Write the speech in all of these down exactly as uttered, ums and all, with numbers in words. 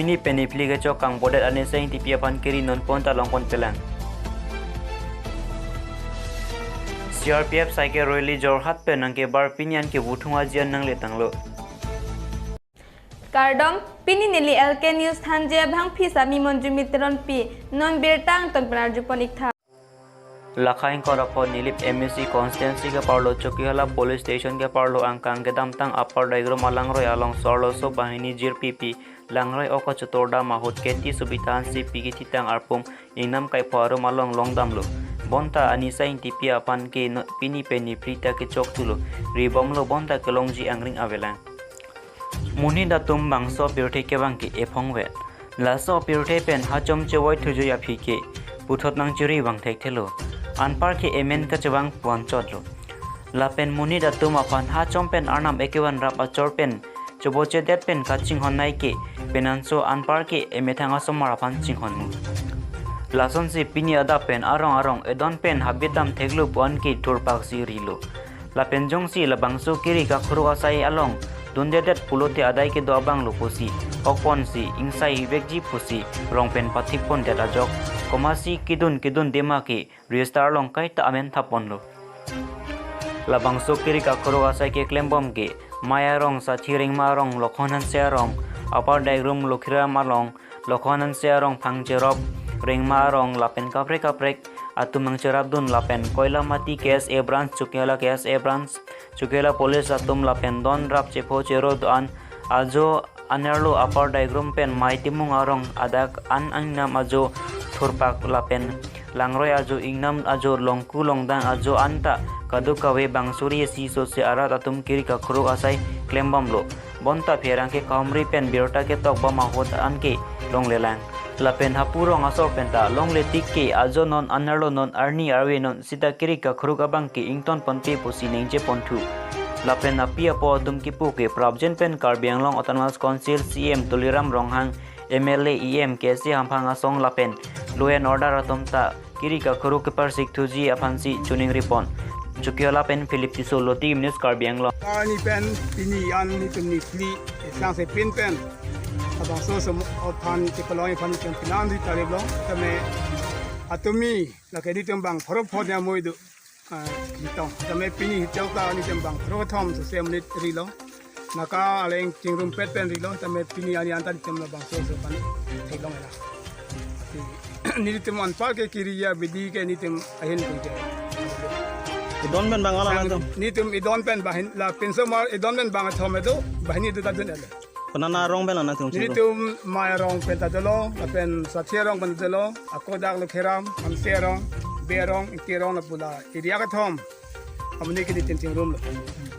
Pini pen niphli kechok kangbodet Anisa Engtipi aphan kiri non pon ta longpon pelang. C R P F cycle rally Jorhat pen nangkebar pini an kebu thung aji an nangle tanglo. Kardom, pini neli L K News thanji abangpi sami Monjumi Teronpi, non birta angton pen arjupon iktha. Lakha ingkoi ra pho Nilip M A C constituency keparlo Chokihola police station keparlo angkang kedamtang Upper Daigrum alangroi along so arloso banghini jirpipi langroi oko chotor dam ahut K T Subita Hansepi kethitang arpum ingnam kaipho arum along longdamlo. Bonta Anisa Engtipi aphan ke no-, pini pen niphli ta kechok thulo. Ribomlo bonta kelongji angring avelang. Monit atum bangso pirthe kevang ke ephong vet. Laso pirthe pen hachom chevoi thujo aphi ke puthot nangchiri vang thekthelo. Anpar ke emen kachevang puan chotlo. Lapen monit atum aphan hachom pen arnam ekevan rap achor pen chobochedet pen kachinghon nai ke penanso anpar ke emethang asomar aphan chinghon mu. Lasonsi pini adap pen arong arong edon pen habit dam theklo puan ke thurpak si rilo. Lapen jongsi labangso kiri kakhuruk asai along dundedet pulote adai kedo abanglo pusi, okponsi, ingsai vekji pusi, rong pen pathikpondet ajok, komatsi kedun kedunde ma ke register along kaita amen thapponlo. Labangso kiri kakhuruk asai keklembom ke, Maya arong, Sathi Rengma arong, Lokhon Hanse arong, Upper Daigrum Lokhiram along, Lokhon Hanse arong phang cherop, Rengma arong lapen kaprek kaprek atum nangcherapdun lapen Koilamati K S A branch, Chokihola K S A branch, Chokihola police atum lapen don rap chepho chero do-an ajo anerlo Upper Daigrum pen Mai Timung arong adak an ingnam ajo thurpak lapen langroi ajo ingnam ajo longku longdang ajo anta kadokave bang suri isi sose arat atum kiri kakhuruk asai klembomlo. Bonta pherangke kahumri pen birta ketok bom ahut an ke longlelang. Lapen hapu rong asor pen ta longle tik ke ajo non anerlo non arni arve non sita kiri kakhuruk abang ke ingtonponpe pusi ningjeponthu. Lapen api apo atum kipu ke prapjin pen Karbi Anglong Autonomous Council C E M Tuliram Ronghang, M L A, E M, K S A hamphang asong lapen law and order atum ta kiri kakhuruk keparsik thuji aphansi choningripon. Chokihola pen Philip Tisso, Loti News, Karbi Anglong. Arni pen pini an nitum niphli, sang se pin pen labangso som aphan chepalong aphan nitum pinanri tariplong. Tame atumi lake nitum bang pharo pho dia moi do. Ah, kitong. Tame pini hichok ta nitum bang pharo thom sose monit rilo. Naka aleng chingrumpet pen rilo, tame pini arni anta nitum labangso so pan theklong era. Nitum anpar ke kiri-i abidi ke nitum ahin pun ke. Idon pen bang ala Sang nangtum. Nitum idon pen bahin la pinso mar idon pen bang thom do, bahin do ta dun ele. Konat arong pen la nangtum? Nitum Maya arong pen ta dolo, lapen Sathi arong pen dolo, ako dak Lokhiram, Hanse arong, Bey arong, Ingti arong lapu la area kethom. Amonit ke nitum chingrumlo.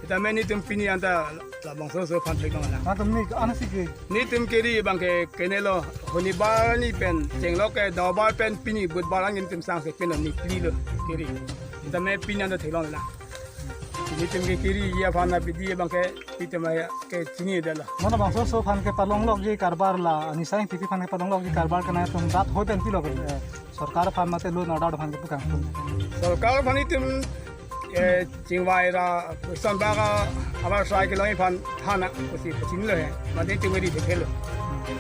Tame nitum pini anta labangso so aphan theklong alang. Nangtum ni ansi ke? Nitum kiri abang ke kenelo, honibar ni pen chenglok ke dobar pen pini budbar an nitum sang se pin ni plilo kiri. Tame pini anta theklong alang. Nitum ke kiri-i aphan abidi abang ke nitum ke chinidetlo. Mane labangso so aphan kepalonglokji karbar la, Anisa Engtipi aphan kepalonglokji karbar ke nangtum rat hoi pen pilo ke, eh, sorkar aphan mate law and order aphan kepu kangtung? Sorkar aphan itum, eh, chingvai ra, son baga abar sai kelong aphan thana, pusi pachinilo he. Mane itum ri theklonglo.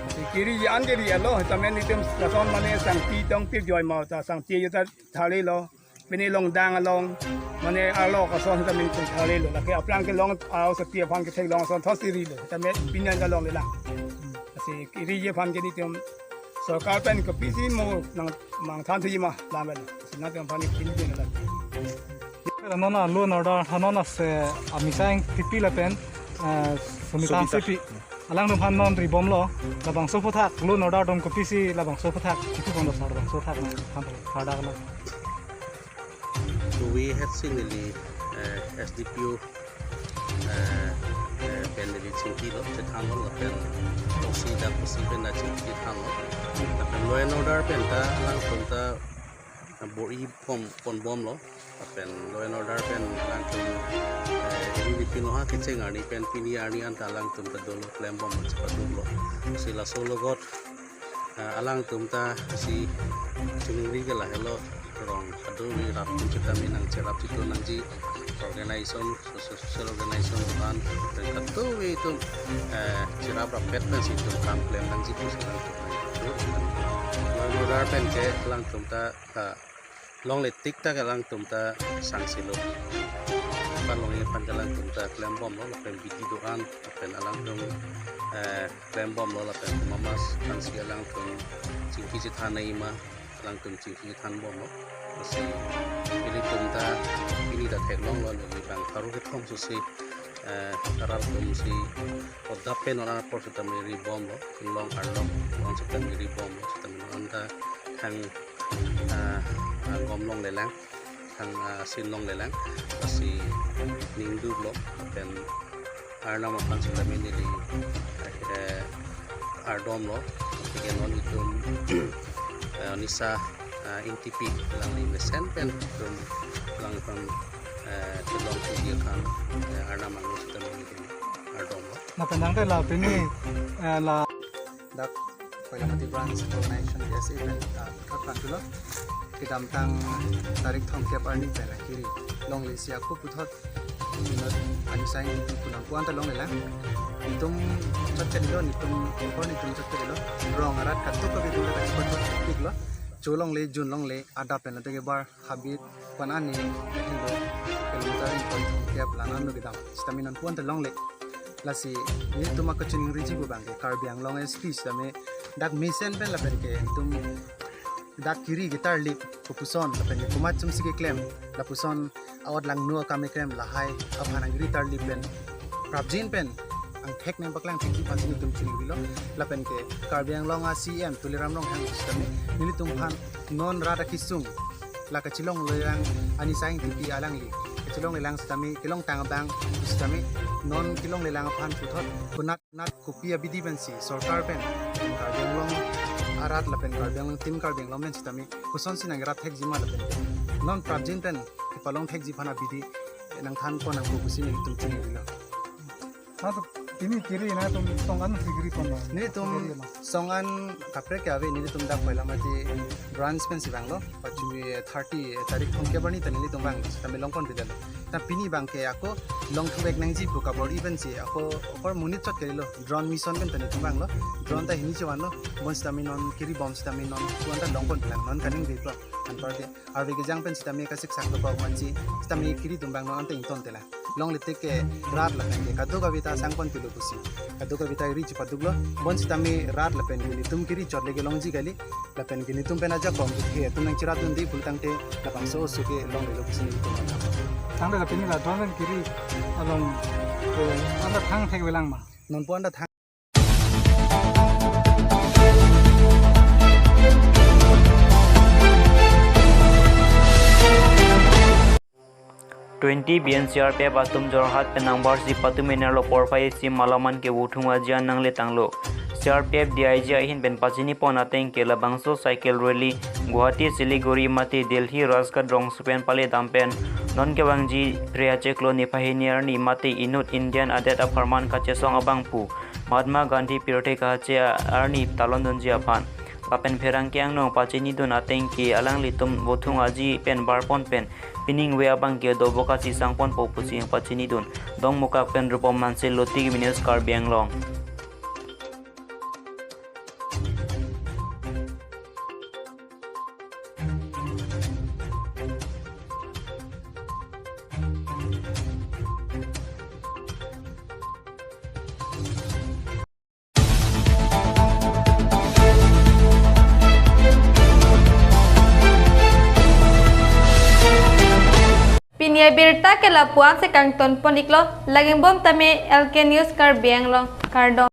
Si kiri-i an kiri-ilo, tame nitum lason mane sangpi tong pi joi ma ta sangpi ta thalilo. Pini longdang along, mane arlo ason tame nitum thalilo. Lake aphrang kelong, ah, seti aphan ketheklong ason thotsi rilo. Tame pini an ta longlelang. Lasi kiri-i aphan ke nitum sorkar pen kopisi mo nangmangthan thuji ma lamel. Lasi nangtum aphan ni pini din la. Hanona law and order, hanona se Anisa Engtipi lapen, eh, Subita Subita. Hansepi. Alangtum aphan non ribomlo, labangso aphuthak, law and order atum kopisi labangso aphuthak, kipu kondo sar labangso aphuthak, han, hadak lo. Tuwi hetsi neli, eh, S D P O, eh, eh, pen neli chingkilo, chethanlo, lapen O C dak O C pen dak chingki thanlo. Lapen law and order pen ta alangtum ta, eh, bor-i pon ponbomlo. Lapen law and order pen alangtum, eh, neli pinoha kecheng arni pen pini arni anta alangtum ta dolo klembom chepaduklo. Si laso logot, eh, alangtum ta si chingri ke lahelo rong kadokave rap tum chetame nangcherap chitu nangji. organization, social, social organization aphan, pen kadokave itum, eh, chiraprap pen si itum kam klem nangji pusi alangtum nangkok. Modar pen ke alangtum ta, ah, longle tik ta alangtum ta sangsilo. Palong aphan alangtum ta klembomlo, lapen bidi do-an, lapen alangtum, eh, klembomlo, lapen mamas aphan si alangtum chingki chethan nangji ma, alangtum chingki chethanbomlo. Lasi ilitum ta pini ta theklonglo, neli bang pharo kethom susi, eh, arat atum si odap pen non apor sitame ribomlo, inglong arlong, inglong sitame ribomlo, sitame non ta thang, ah, ah, gom longlelang, thang, ah, sin longlelang, lasi ningduklo, pen Arnam aphan sitame neli, eh, ardomlo, aphi ke non itum, eh, Anisa, eh, Ingtipi alangli mesen pen itum alangphan, eh, kelong puji aphan, eh, Arnam angno sitame neli ardomlo. Lapen tangte la pini, eh, la dak Koilamati Branch Organization B S A pen, ah, puthot panthulo. Kedamtang tarik thomkep arni pen akiri longle isi ako puthot inut Anisa Ingtipi pu nangpu-an ta longlelang. Itum chotchelilo, itum, itum chotchelilo. Rong arat kadokave itum ta kachipathot piklo. Cho longle, jun longle, adap pen ateng ke bar habit pen ani hindo kilometer ingkoi thomkep la-an lo kedam. Sitame nonpu-an ta longle. Lasi nelitum akachiningri ji pu abang ke Karbi Anglong S P sitame dak mesen pen lapen ke itum dak kiri ketarlip kopuson lapen ke komat chumsi keklem, lapuson a-ot langno akam keklem lahai aphan nangkiri tarlip pen prapjin pen angthek nangpaklang thekji aphan si nelitum chiningrilo. Lapen ke Karbi Anglong a C E M Tuliram Ronghang sitame nelitum aphan non rat akesung la kachelonglelang Anisa Ingtipi alangli kachelonglelang sitame kelongtang abang sitame non kelonglelang aphan puthot konat nat kopi abidi pensi sorkar pen Karbi Anglong arat lapen Karbi Anglong, Team Karbi Anglong pen sitame kosonsi nangrat thekji ma lapen non prapjin pen kepalong thekji aphan abidi nangthanpon nangkok pusi nelitum chiningrilo. Nangtum pini kiri nangtum song-an si kiri pon ma? Nelitum kiri ma? Song-an kaprek ke ave, nelitum dak Koilamati Branch pensi vanglo. Pachumi thirty tarik thomkep arni ta nelitum vang, sitame longpon pidetlo. Ta pini abang ke ako longthuvek nangji pu kabor-i pensi ako apor monit chot kalilo, drone mission pen ta nelitum vanglo. Drone ta hini chevanlo, bonsitame non kiribom sitame nonpu-an ta longpon pilang, non kaningve pa. Anparke arve kejang pen sitame kasiksak dokok mansi sitame kiri atum abang non ante ingtontelang. Longle tik ke rat lapen ke kadokave ta sangpon pilo pusi, kadokave ta ri chepaduklo. Bonsitame rat lapen ke nelitum kiri chotle kelongji kali, lapen ke nelitum pen ajakong ke atum nangchiratdunde pulotangte labangso oso ke longlelo pusi nelitum. Tangte la pini la drone pen kiri along, eh, anta thang thekvelang ma? Nonpu-an ta thang. Twenty B N C R P F atum Jorhat pen nangbarsi patum enerlo porphai isi malaman ke Vothung Aji an nangletanglo. C R P F D I G ahin pen pachinipon ateng ke labangso cycle rally Guwahati, Siliguri mate Delhi Rajghat rongsopen paledam pen non kevangji Phre achiklo niphai hini arni mate inut Indian adet apharman kachesong abang pu Mahatma Gandhi pirthe kahache arni talondunji aphan. Lapen pherangke angno pachinidun ateng ke alanglitum Vothung Aji pen barpon pen pining ave abang ke dobok asi sangponpo pusi pachinidun. Dongmukak pen Rupom Hanse, Loti News, Karbi Anglong. Pini abirta ke lapu-an si kangtonpon iklo, lagingbom tame L K News Karbi Anglong, kardom.